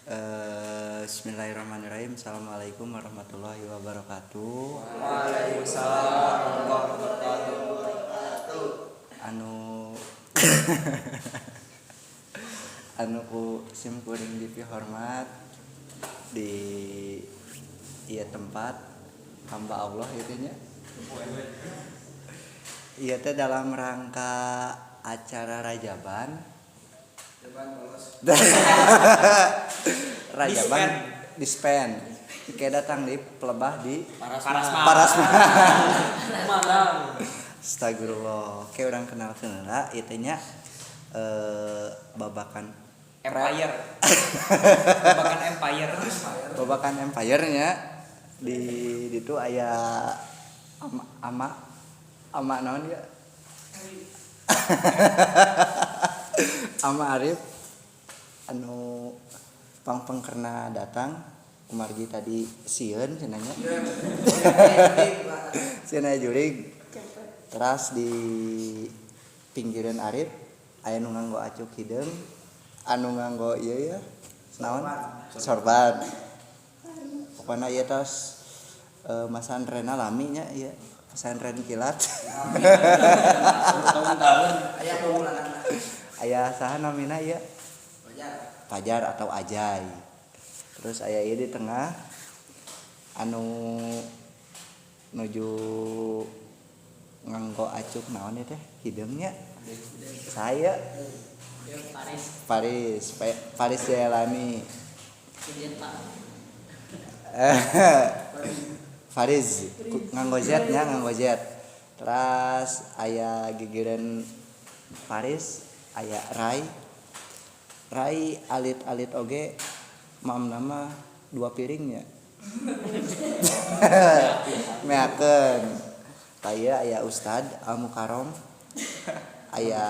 Bismillahirrahmanirrahim. Assalamualaikum warahmatullahi wabarakatuh. Waalaikumsalam warahmatullahi wabarakatuh. Anu anu ku sim kuring dipihormat di ieu tempat hamba Allah itu nya. Ieu teh dalam rangka acara Rajaban. Rajaban dispen. Kayak datang di pelebah di Parasman. Parasman. Malang. Astagfirullah. Oke, urang kenal kenal itu nya, babakan Empire. Babakan Empire. Babakan Empire nya. Di itu aya ama ama ama naon ya, ama Arif anu pangpengkerna datang kumargi tadi sieun cenah nya, sieun aya jurig. Teras di pinggiran Arif aya nu nganggo acuk hideung, anu nganggo ieu ya, naon, sorban. Pokokna ieu tos masantrenna lami nya, ieu pesantren kilat. Tahun-tahun. Aya pemulanan. Aya saha namina ieu? Fajar atau Ajay. Terus aya ieu di tengah anu nuju nganggo acuk naon ieu teh, hideung nya. Saya Paris. Paris, Paris Jaelani. Fariz nganggo Z nya, nganggo Z. Terus aya gigireun Paris aya Rai. Rai alit-alit oge mam nama dua piringnya meakeun. Taya aya Ustad Al Mukarrom, aya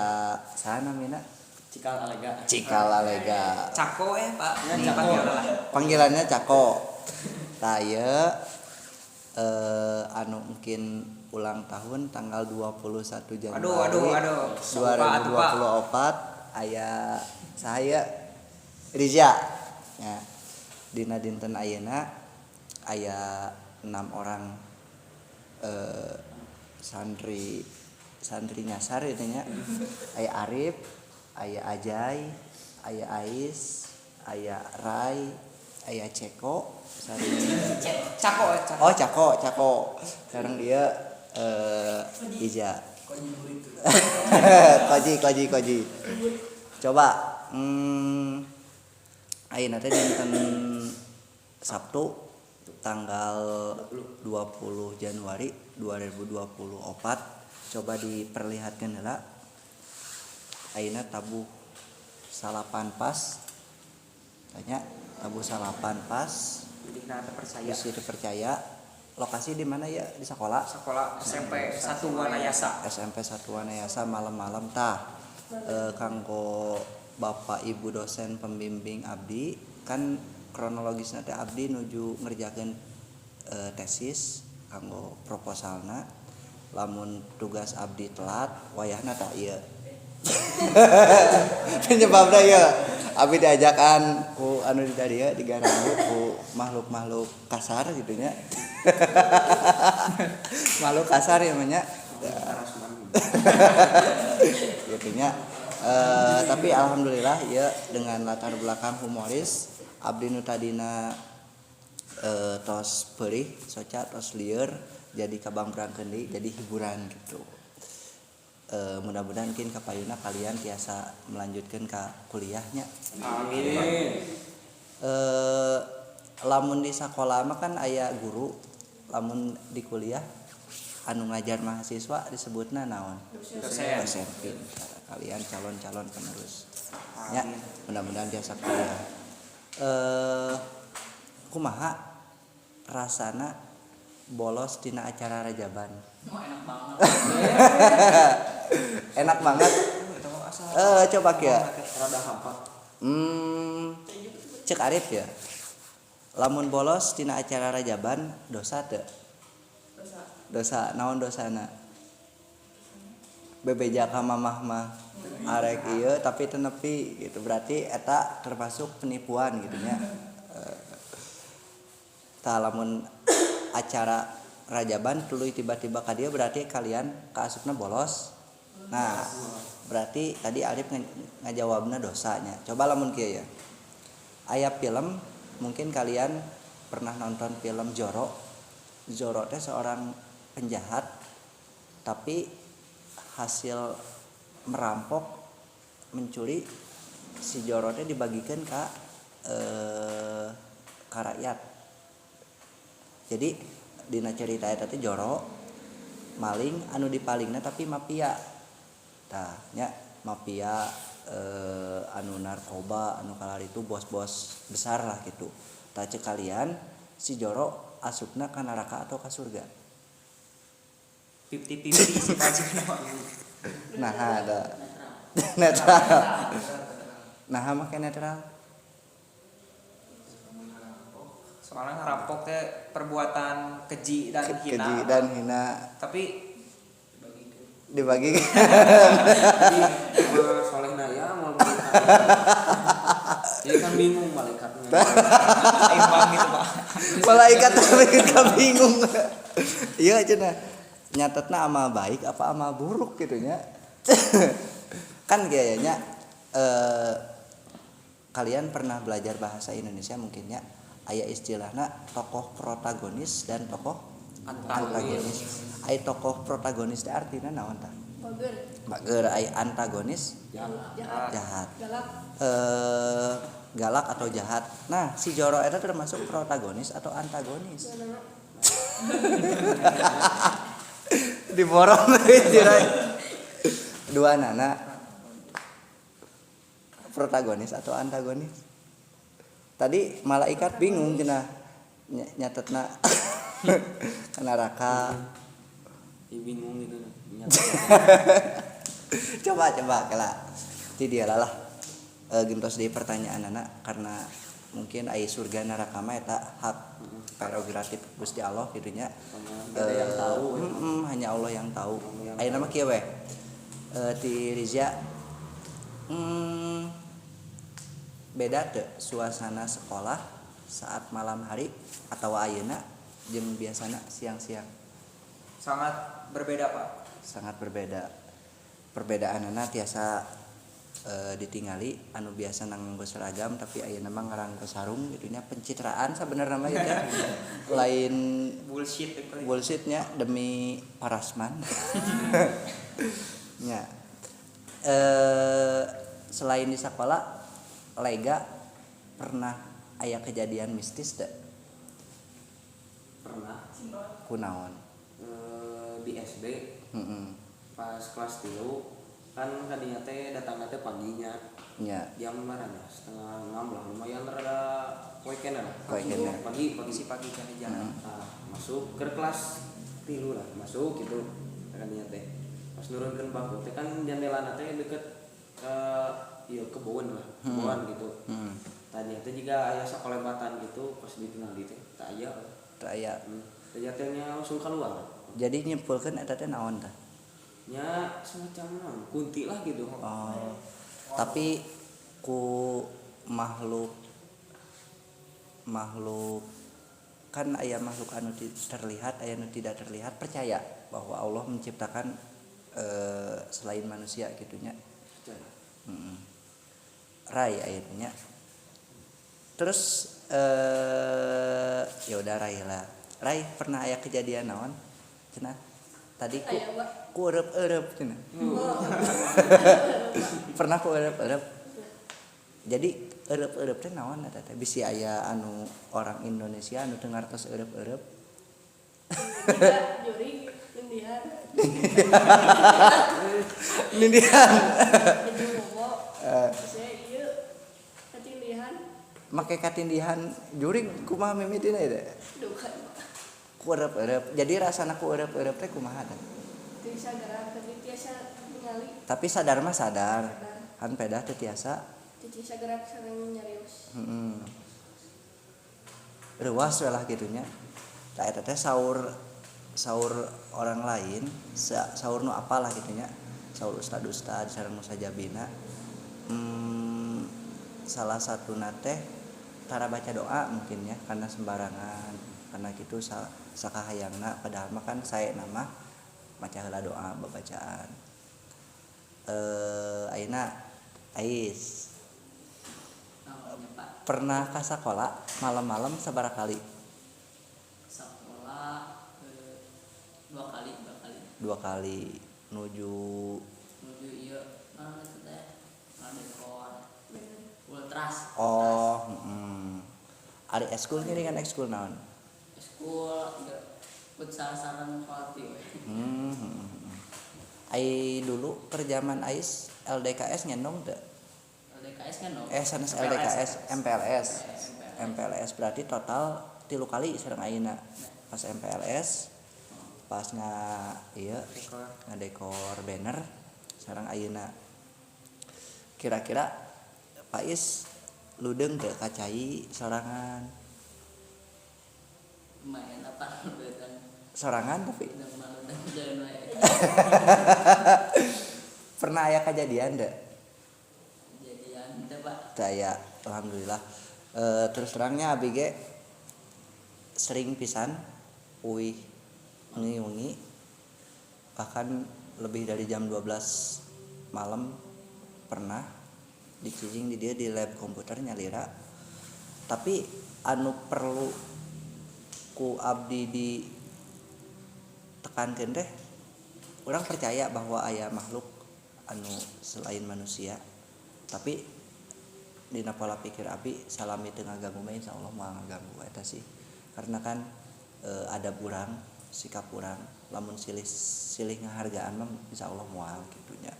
saha namina? Cikal Alega. Cikal Alega. Cako ya, Pak. Ya, Ini Cako. Panggilan lah. Panggilannya Cako. Taya anu mungkin ulang tahun tanggal 21 Januari Aduh, aduh, aduh. Lupa atuh, Pak. 2024 aya saya Riza ya. Dina dinten ayeuna aya 6 orang santri santri nyasar itu nya. Aya Arif, aya Ajay, aya Ais, aya Rai, aya Ceko sareng Cako, Cako. Oh, Cako, Cako. Sekarang dia Ija. Koji, koji, koji. Coba ayeuna teh dinten Sabtu tanggal 20 Januari 2024. Coba diperlihatkan heula. Ayeuna tabuh 9 pas. Tanya tabuh 9 pas. Jadi nah terpercaya. Bisa dipercaya. Lokasi di mana ya? Di sekolah. Sekolah SMP 1 Wanayasa. SMP 1 Wanayasa malam-malam tah. Kanggo bapak ibu dosen pembimbing abdi, kan kronologisna teh abdi nuju ngerjakeun tesis kanggo proposalna. Lamun tugas abdi telat wayahna tah ieu penyebabna ieu abdi diajakan ku anu di dieu, digaranggu ku makhluk-makhluk kasar gitu nya, makhluk kasar ya nya gitu nya. Tapi alhamdulillah ya dengan latar belakang humoris abdi nu tadina tos peurih soca, tos lieur, jadi kabangbrangkeun deui jadi hiburan gitu. Mudah-mudahan mungkin kapayuna kalian tiasa melanjutkan ke kuliahnya. Amin. Lamun di sekolah mah kan aya guru, lamun di kuliah anu ngajar mahasiswa disebutna naon? Dosen. Dosen. Pintar kalian, calon-calon penerus ya, mudah-mudahan tiasa kuliah. Kumaha rasana bolos tina acara Rajaban? Oh, enak banget. Enak banget. Coba ya. Rada hampa. Cek Arif ya, lamun bolos tina acara Rajaban dosa teu? Dosa. Dosa naon dosana? Bebeja ka mamah mah arek ieu tapi teu nepi gitu. Berarti eta termasuk penipuan gitu nya. Tah lamun acara rajaban tuluy tiba-tiba ka dieu berarti kalian kaasupna bolos. Nah, berarti tadi Arif ngajawabna dosanya. Coba lamun kieu ya. Aya film, mungkin kalian pernah nonton film Zorro. Zorro teh seorang penjahat tapi hasil merampok, mencuri, si Zorro teh dibagikan ka rakyat. Jadi dina cerita eta teh Zorro maling anu dipalingna tapi mafia. Tah nya mafia anu narkoba anu kalari itu bos-bos besar lah gitu. Tah cek kalian si Zorro asupna ka neraka atau ka surga? 50-50 sih Pak. Nah ada netral. Nah make netral. Soalnya ngerampok teh perbuatan keji dan hina. Keji dan hina. Tapi dibagi. Jadi soleh naya mau jadi kan bingung malaikatnya. Imbang gitu Pak. Malaikat tapi bingung. Iya cenah. Nyatetna amal baik apa amal buruk gitu nya. Kan kayaknya kalian pernah belajar bahasa Indonesia mungkinnya aya istilahna tokoh protagonis dan tokoh antagonis. Aya tokoh protagonis teh artina naon tah? Bager. Bager. Aya antagonis jahat. Jahat. Galak. Galak atau jahat. Nah, si Zorro eta termasuk protagonis atau antagonis? Diborong jirai. Dua nana. Protagonis atau antagonis? Tadi malaikat bingung cenah nyatetna ka neraka. Ya, bingung gitu. Coba kela. Ti dia lah. Gentos deui pertanyaan anak karena mungkin ai surga neraka mah eta hak prerogatif Gusti Allah gitu nya. Ada yang tahu. Hanya Allah yang tahu. Ayeuna mah kieu we. Ti Rizya beda teu suasana sekolah saat malam hari atau ayeuna jeung biasana siang-siang? Sangat berbeda, Pak. Sangat berbeda. Perbedaanana tiasa ditingali anu biasa nganggo seragam tapi ayeuna mah ngaranggo sarung gitu nya, pencitraan sabenerna mah ieu teh. Lain bullshit itu. Bullshitnya demi parasman. Nya. Selain di sekolah Lega pernah aya kejadian mistis teu? Pernah. Kunaon? Di SD. Pas kelas 3 kan tadinya teh datangna teh paginya. Nya. Jam berapa? 5:30 lah, lumayan rada weekend lah. Pagi si pagi kan jalan. Nah, masuk ke kelas 3 lah, masuk gitu tadinya teh. Pas nurunkeun bangku teh kan jendelana teh deket ieu kebun lah, kebun gitu. Tadinya teh jiga aya sakolebatan gitu pas ditinggali teh teu aya. Teu aya. Teh nya langsung keluar. Jadi nyimpulkeun eta teh naon tah? Nya semacam naon, kunti lah gitu. Oh. Tapi ku makhluk kan aya makhluk anu terlihat, aya anu tidak terlihat, percaya bahwa Allah menciptakan selain manusia gitunya. Percaya. Rai akhirnya. Terus ya udah Rai lah. Rai pernah aya kejadian naon? Cenah. Tadi ku eureub-eureub cenah. Pernah ku eureub-eureub. Jadi eureub-eureub teh naon eta teh? Bisi aya anu orang Indonesia anu teu ngartos eureub-eureub. Jurig nindihan. Nindihan. Make katindihan jurig kumaha mimitina ieu teh? Ku eureub-eureub. Jadi rasana ku eureub-eureub teh kumaha teh? Teu bisa gerak, tapi tiasa ningali. Tapi sadar mah sadar. Kan pedah teu tiasa. Teu tiasa gerak sareng nyarios. Heeh. Reuas we lah kitu nya. Tah eta teh saur orang lain, saur nu apalah kitu nya. Saur ustad-ustad sareng musajabina. Salah satuna teh tara baca doa mungkin ya karena sembarangan karena gitu sakahayangna padahal mah kan sae nama maca heula doa babacaan. Ayeuna Ais pernah ka sakola malam-malam sabaraha kali? Sekolah 2 kali. 2 kali nuju ieu naon eta teh? Ngadekor ultras. Oh, Ari eskul ngiringan ekskul naon? Eskul ieu futsal sareng pelatih we. Ai dulu kerjaman Ais LDKS ngendong teu? LDKS kan dong. Sanes LDKS, MPLS. MPLS berarti total 3 kali sareng ayeuna. Pas MPLS, pas nga ieu ngadekor banner sareng ayeuna. Kira-kira Pak Is ludeung teu ka cai sorangan? Lumayan apa ludeung. Sorangan tapi Ludeung mah ludeung jalan wae. Pernah aya kejadian teu? Kejadian teu, Pak. Teu aya, alhamdulillah. Terus terangnya abi ge sering pisan uih wengi-wengi bahkan lebih dari jam 12 malam pernah dicicing di dia di lab komputer nyalira. Tapi anu perlu ku abdi di tekankeun teh urang percaya bahwa aya makhluk anu selain manusia, tapi dina pola pikir abdi salami teu ngaganggu mah insyaallah moal ngaganggu eta sih. Karena kan adab urang, sikap urang lamun silih silih ngahargaan mah insyaallah moal kitunya.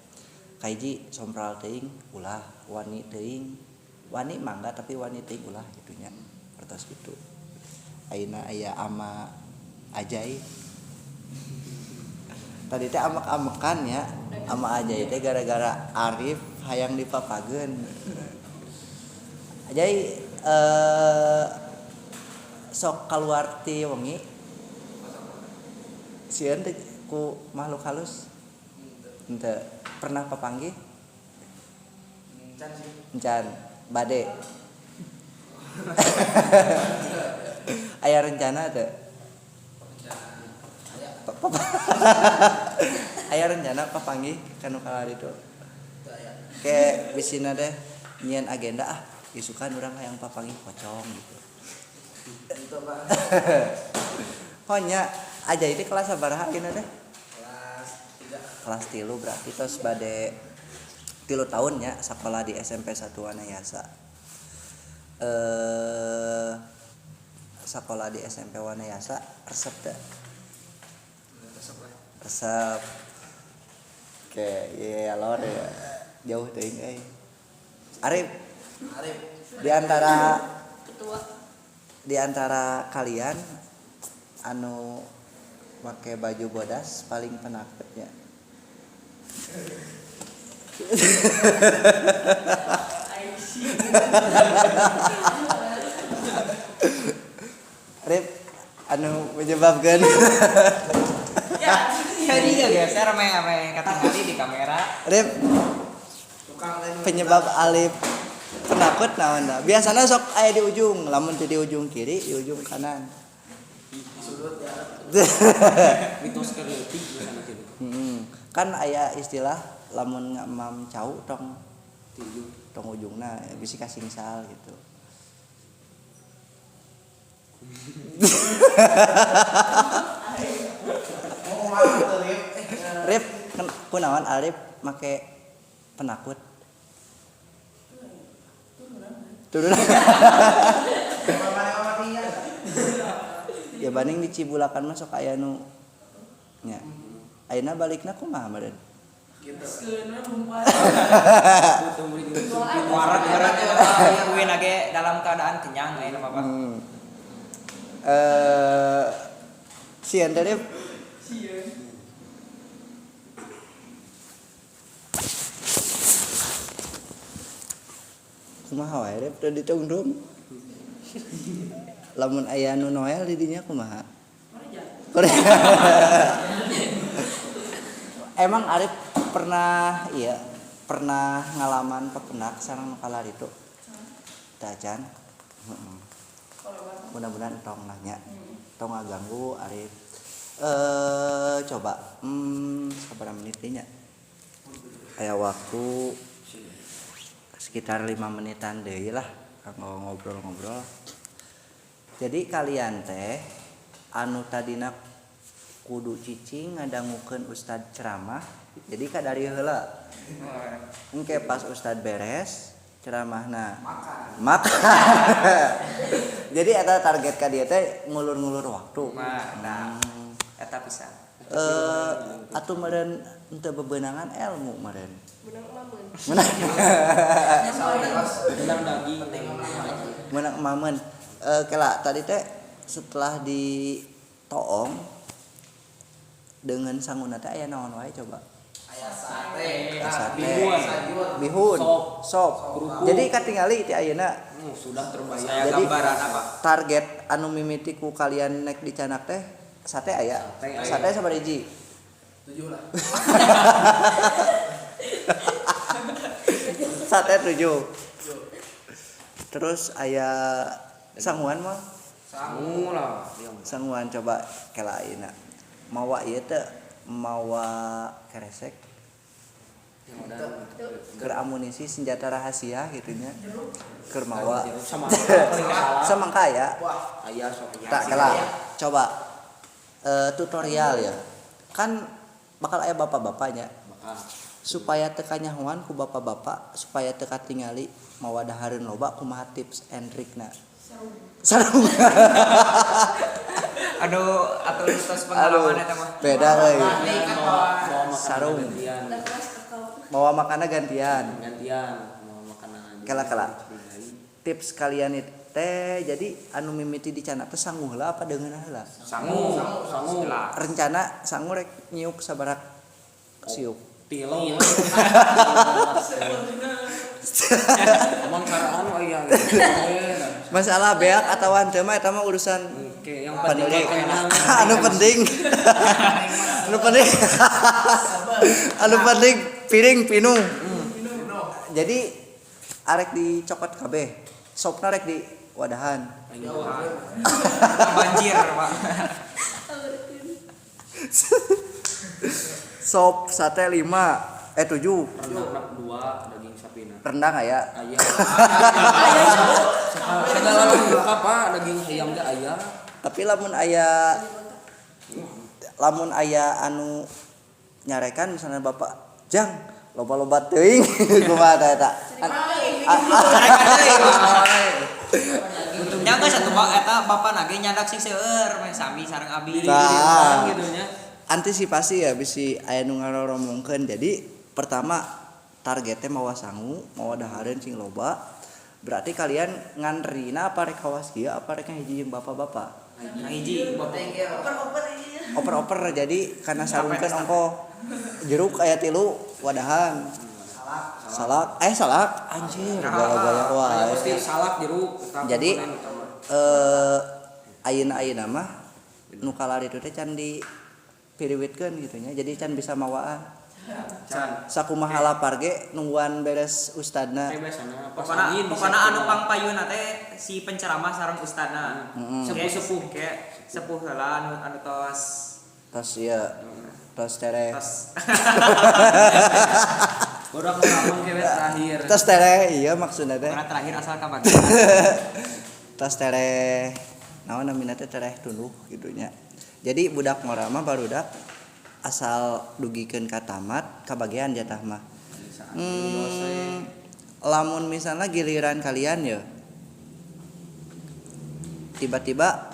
Kahiji sompral teuing ulah, wani teuing, wani mangga tapi wani teuing ulah kitunya. Pertos kitu. Ayeuna aya ama Ajai. Tadi teh amek-amekan ya, ama Ajai teh gara-gara Arif hayang dipapageun. Ajai sok kaluar ti wengi sieun teh ku makhluk halus. Henteu pernah papanggih? Encan sih. Encan, bade. Aya rencana teu? Aya rencana papanggih kanu kalari itu. Ke bisina teh nyieun agenda ah, isukan urang hayang papanggih pocong gitu. Itu Pak. Honya aja itu kelas sabaraha ayeuna teh? Kelas 3. Kelas 3 berarti tos bade 3 tahun ya sekolah di SMP 1 Wanayasa. Sekolah di SMP Wanayasa resep teu? Resep lah. Resep. Oke, iya lor ya. Jauh teuing euy. Arif. Arif. Di antara ketua di antara kalian anu make baju bodas paling penakutnya. Rip anu menyebabkan ya jadi geser ame katingali di kamera. Rip penyebab Alif penakut naon da? Biasana sok aya di ujung, lamun teu di ujung kiri, di ujung kanan. Sudut ya. Mitos keur leutik biasana kitu. Kan aya istilah lamun ngamam cau tong di ujung, tong ujungna bisi kasingsal gitu. Rip kunaon Alif make penakut? Turunan. Ya banding di Cibulakan mah sok aya nu nya. Ayeuna balikna kumaha meureun? Gitu. Warak-warak uin age dalam keadaan kenyang ayeuna mah Pak. Sieun teh Rip. Sieun. Kumaha wae Rip teu ditungtung. Lamun aya nu Noel di dinya kumaha? Korea. Emang Arif Pernah iya, pernah ngalaman pepenak sareng nu kalaritu? Teu acan. Heeh. Mudah-mudahan tong lah nya. Tong ngaganggu Arif. Coba sabaraha menit deui nya? Aya waktu sekitar 5 menitan deui lah kanggo ngobrol-ngobrol. Jadi kalian teh anu tadina kudu cicing ngadangukeun ustad ceramah, jadi kadari heula. Engke pas ustad beres ceramahna makan. Jadi eta target ka dieu teh ngulur-ngulur waktu. Nah, eta pisan. Atuh meureun henteu bebenangan ilmu meureun. Menang mamen. Menang. Menang daging. Menang mamen. Kela tadi teh setelah ditoong dengan sanguna teh aya naon wae coba? Aya sate, Sate, Bihun. bihun, Sop. sop. Kerupuk. Jadi katingali ti ayeuna Sudah terbayar. Saya Jadi- gambaran apa? target anu mimiti ku kalian nek dicanak teh sate aya. Sate aya. Sate sabaraha hiji? 7 lah. Sate 7. Terus aya sanguan mah? Sangu lah. Sanguan coba kela ayeuna. Mawa ieu teh mawa keresek keur amunisi senjata rahasia gitu nya. Keur mawa Sama paling salah. samangka aya. Aya sok. Tak kela. Coba tutorial ya. Kan bakal aya bapak-bapaknya Bakal. supaya teu kanyahoan ku bapak-bapak supaya teu katingali mawa dahareun loba kumaha tips and trikna. Sarung. Aduh, atuh tos pengalaman eta mah. Beda euy. Bawa makanan Sarung. gantian. Udah kelas kakao. Mawa makanan gantian. Gantian mau makanan. Kela-kela. Tips kalian itu teh jadi anu mimiti dicanak teh sangu heula apa deungeun heula? Sangu, sangu. Lah, Rencana sangu rek nyiuk sabaraha siuk. Tilo. Emang karaan oh iya. Masalah beak atawa henteu mah eta mah urusan Oke, yang penting panelik. kenyang. Anu penting. Anu penting. Anu penting piring pinuh. Jadi arek dicokot kabeh. Sopna rek di wadahan. Banjir, Pak. Sop sate 5 7. Rendang 2 daging sapina. Rendang aya. Ayam. Segala lengkap Pak, daging ayam ge aya. Tapi lamun aya anu nyarekan misalnya bapak jang loba-loba teuing kumaha tah eta. Nya geus atuh Pak eta bapak nage nyandak sing seueur meh sami sareng abi. Tah. Gitu nya. Antisipasi ya bisi aya nu ngaroromongkeun. Jadi pertama targetnya mawa sangu, mawa dahareun sing loba. Berarti kalian ngantrina apa rek kawas kieu apa rek hiji jeung bapak-bapak? Nah, hiji Oper-oper jadi karena sarungkeun ongko jeruk aya tilu wadahan. Salak, salak anjir gaya-gaya Aya wae. pasti salak jeruk. Eta Jadi komponen utama. ayeuna-ayeuna mah nu kalari itu teh can dipiriwitkeun gitu nya. Jadi can bisa mawaan. Can. Sakumaha lapar ge nungguan beres ustadna. Kayak biasana pas Pokona angin pokona anu pangpayuna teh si penceramah sareng ustadna. Sepuh-sepuh. Kayak sepuh heula anu anu tos Tos ieu. Tos tereh. tos Bodak ngomong kewe terakhir. Tos tereh iya maksudna teh. pokona terakhir asal kabagian. Tos tereh naon namina teh tereh tunduh gitu nya. Jadi budak ngora mah barudak asal dugikeun ka tamat kabagian jatah mah. Lamun misalnya giliran kalian ya tiba-tiba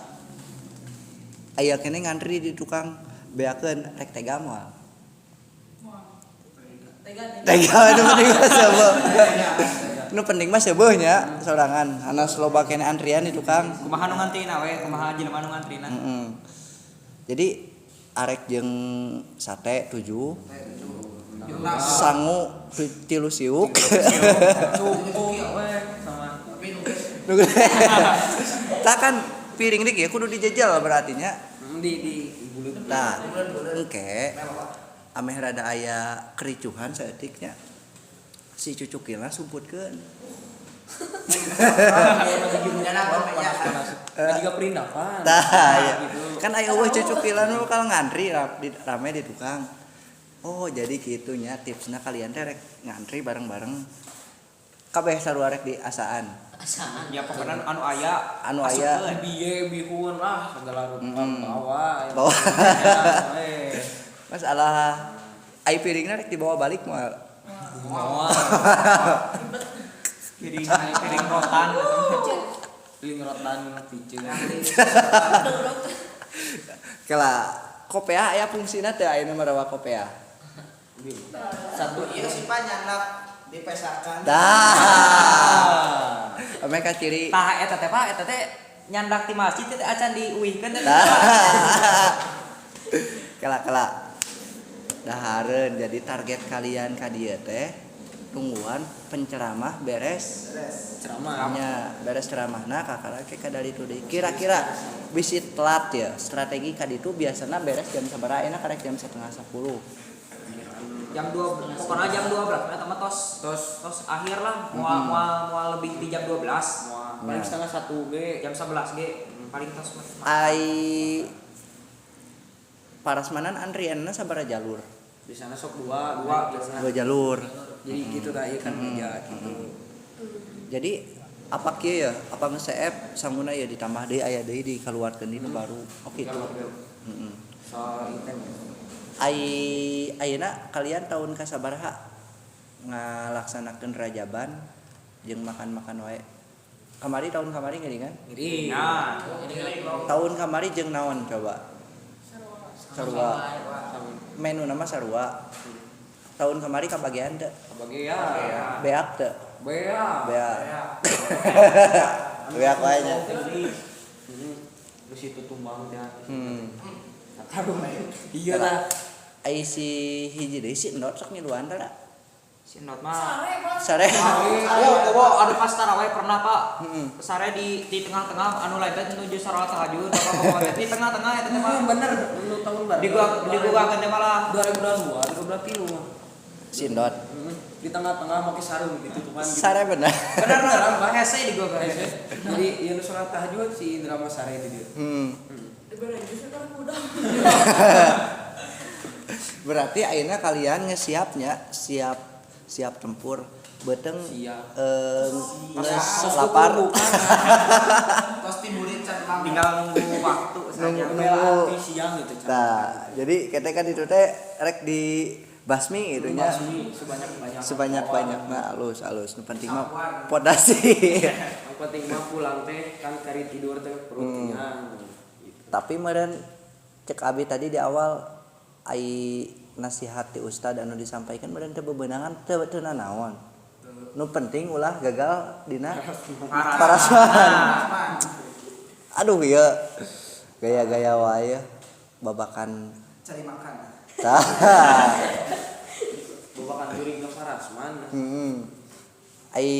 aya kene ngantri di tukang beakeun rek tega moal. Tega nu penting mah seubeuh. Nu penting mah seubeuh nya sorangan. Anas loba kene antrian di tukang. Kumaha nu ngantrina we, kumaha jelema nu ngantrina. Jadi arek jeung sate 7 sangu 3 siuk. Cukup we sama. Tah kan piring dik ya kudu dijejel berarti nya. Di buleut. Tah, engke Ameh rada aya kericuhan saeutiknya. Si cucukilna sumputkeun. Panas-panas. Juga perindapan. Tah, ya. Gitu. Kan aya eueuh cucukilan mah bakal ngantri rame di tukang. Oh, jadi kitunya tipsna kalian teh rek ngantri bareng-bareng. Kabeh sarua rek di asaan. Asaan. Ya pokoknya anu aya Anu aya. asupkeun. Biye bihun lah segala rupa bawa. Bawa. Eh. Masalah ai piringna rek dibawa balik moal. Bawa. Piring piring rotan. Piring rotan piceun. Kela kopea aya fungsina teu ayeuna mah rawa kopea. Satu Iya sih Pak nyandak dipesakan. Tah. Ame ka ciri. Tah eta teh Pak, eta teh nyandak di masjid teh acan diuihkeun teh. Tah. Kela kela. Dahareun jadi target kalian ka dieu teh tungguan penceramah beres ceramah. nya beres ceramahna kakara ke kadari itu deui. Kira-kira bisi telat ya strategi ka ditu biasana beres jam sabaraha ayeuna karek jam 9:30. Jam 2 pokoknya jam 12 eta mah tos Tos tos akhir lah moal moal moal lebih di jam 12. moal paling 12:30 ge. Jam 11 ge paling tos mah. Ai parasmanan antrianna sabaraha jalur? Di sana sok dua, dua biasanya. Dua jalur. Jadi gitu dah ieu kan meja gitu. Jadi apa kieu ya? Apa nge-CF sanguna ya ditambah deui aya deui dikeluarkeun deui nu baru. Oh gitu. Heeh. Soal item. Ai ayeuna kalian tahun kasabaraha ngalaksanakeun rajaban jeung makan-makan wae. Kamari tahun kamari geuning kan? Ngiri. Nah, Tahun kamari jeung naon coba? Sarua. Menu nama sarua. Tahun kamari kabagian teu? Kabagian. Beak teu? Beak. Beak. Beak wae nya. Terus itu tumbang teh. Iya lah. Ai si hiji deui si Endot sok ngiluan teh. Si Endot mah. Sare. Oh, oh, anu pas taraweh pernah Pak. Sare di tengah-tengah anu lain teh nuju salat tahajud apa di tengah-tengah eta teh mah. Bener, nu tahun baru. Di gua teh malah 2022, 2023 mah. Si Endot. Di tengah-tengah make sarung gitu cuman gitu. Sare bener. Bener bener hese di gua kan. Jadi ieu nu salat tahajud si Indra mah sare di dieu. Berarti ayeuna kalian ngesiapnya siap tempur beteng Siap. Geus lapar Tos timbulin can lama. Tinggal nunggu waktu saja. Nunggu. Siang gitu. Nah, jadi kita kan itu teh rek di basmi gitu nya. Basmi sebanyak-banyak. Sebanyak-banyakna alus alus. Nu penting mah podasi. Yang penting mah pulang teh kan kari tidur teh perut kenyang. Gitu. Tapi meureun cek abi tadi di awal ai nasihat ti ustad anu disampaikan meureun teu bebenangan teu teu nanaon. Nu penting ulah gagal dina parasman. Aduh ieu gaya-gaya wae babakan Cari makan. tah. Babakan jurig nu parasman. Ai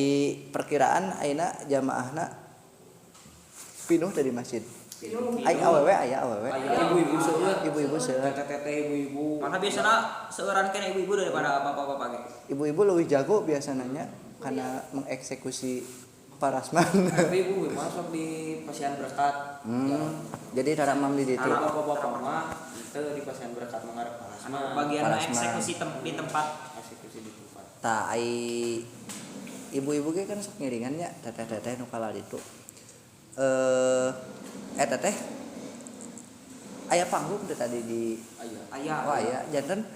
perkiraan ayeuna jamaahna pinuh teh di masjid. Ai awewe aya awewe. Aya ibu-ibu seueur. Ibu-ibu seueur. Teteh-teteh ibu-ibu. Karena biasanya seueuran kene ibu-ibu daripada bapak-bapak ge. Ibu-ibu lebih jago biasanya karena mengeksekusi parasman. Tapi ibu masuk di pasian berkat. Jadi tara mam di ditu. Anak bapak-bapak mah itu di pasian berkat mengarep parasman. Bagian Parasman. eksekusi di tempat. Eksekusi di tempat. Tah ai ibu-ibu ge kan sok ngiringan nya teteh-teteh nu kalah ditu. Eta teh aya panggung teh tadi di Aya. Aya. Oh aya janten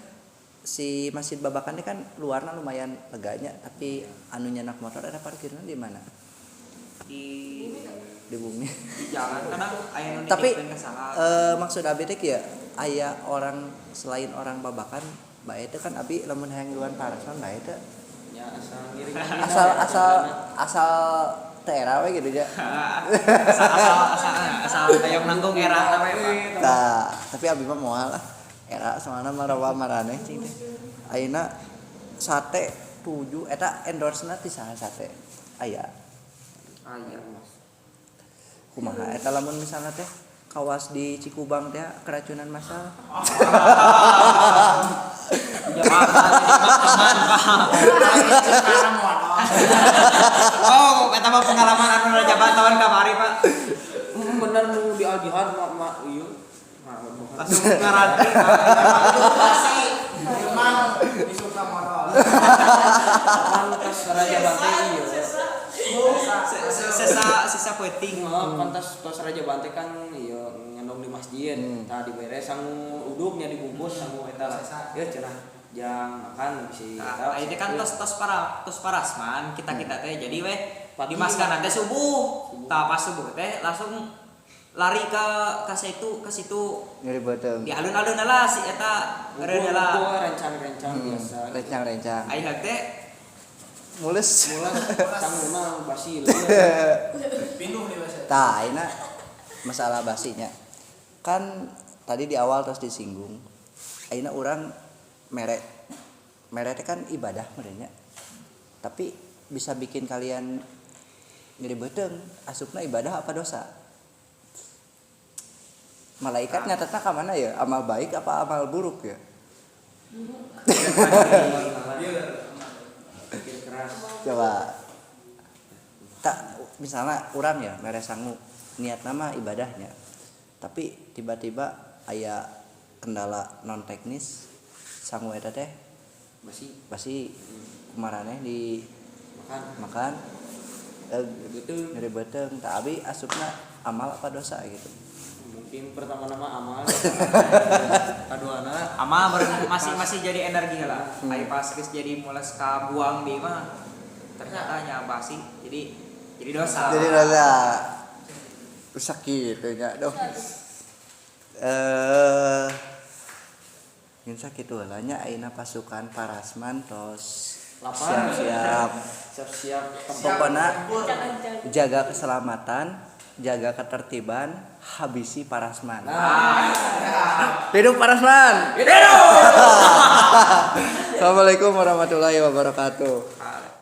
si Masjid Babakan ini kan luarna lumayan leganya tapi anu nyenak motor ada parkirnya di mana? Di Di bumi. di jalan kadang aya nu Tapi nitipkeun ka saha. maksud abi teh kieu aya orang selain orang Babakan bae teh kan abi lamun hayang ngiluan parasman bae teh Ya asal ngiring. asal asal asal teh era we gitu ya. Asal asal asal asal hayang nanggung era we Pak. Tah, tapi abi mah moal lah. Era soalna mah rawa maraneh cing teh. Ayeuna sate 7 eta endorse-na ti saha sate? Aya. Aya. Kumaha eta lamun misalna teh kawas di Cikubang teh keracunan massal. Pak, aman, Pak. Sekarang modal. Oh, eta mah pengalaman anu rajaban tahun kamari, Pak. Bener nu di Al Jihad mah mah ieu. Nah, bukan. Langsung ngaranti, Pak. Pasti memang disuka modal. Pantas Raja Bante ieu. Sesa sesa peuting. Heeh, pantas tos Raja Bante kan ieu ngendong di masjid. Tah dibere sangu uduknya dibungkus sangu eta lah. Ieu cenah jang makan bisi Nah, ini kan tos tos para tos parasman kita kita teh jadi weh Pagi. dimaskan teh subuh. Tah pas subuh teh langsung lari ke situ Nyeri beuteung. di alun-alun lah si eta eureun lah. Rencang-rencang biasa. Rencang-rencang. Ayeuna teh Mules. Mulas sanguna basi leuh. Pinduh di WC. Tah, ayeuna masalah basinya. Kan tadi di awal terus disinggung. Ayeuna urang mere mere teh kan ibadah merenya. Tapi bisa bikin kalian nyeri beuteung, asupna ibadah apa dosa? Malaikat nyatetna ka mana ya? Amal baik apa amal buruk ya? Pikir keras. Coba tak misalnya urang ya mere sangu niat nama ibadahnya tapi tiba-tiba aya kendala non teknis sangu eta teh Basi pasti kumaraneh di makan. makan Betul. nyeri beuteung tak abi asupna amal apa dosa gitu. Mungkin pertama nama amal. Kaduana amal masih masih jadi energi lah. Ayo pas geus jadi mules ka buang di mah ternyata nya basi jadi dosa. Jadi dosa rusak gitu nya doh. Mungkin sakitu heula nya ayeuna pasukan Parasman tos Lapar. siap-siap. Siap-siap Pokoknya Jangan-jangan. jaga keselamatan, jaga ketertiban, habisi Parasman. Hidup Parasman. Hidup. Assalamualaikum warahmatullahi wabarakatuh. Ah.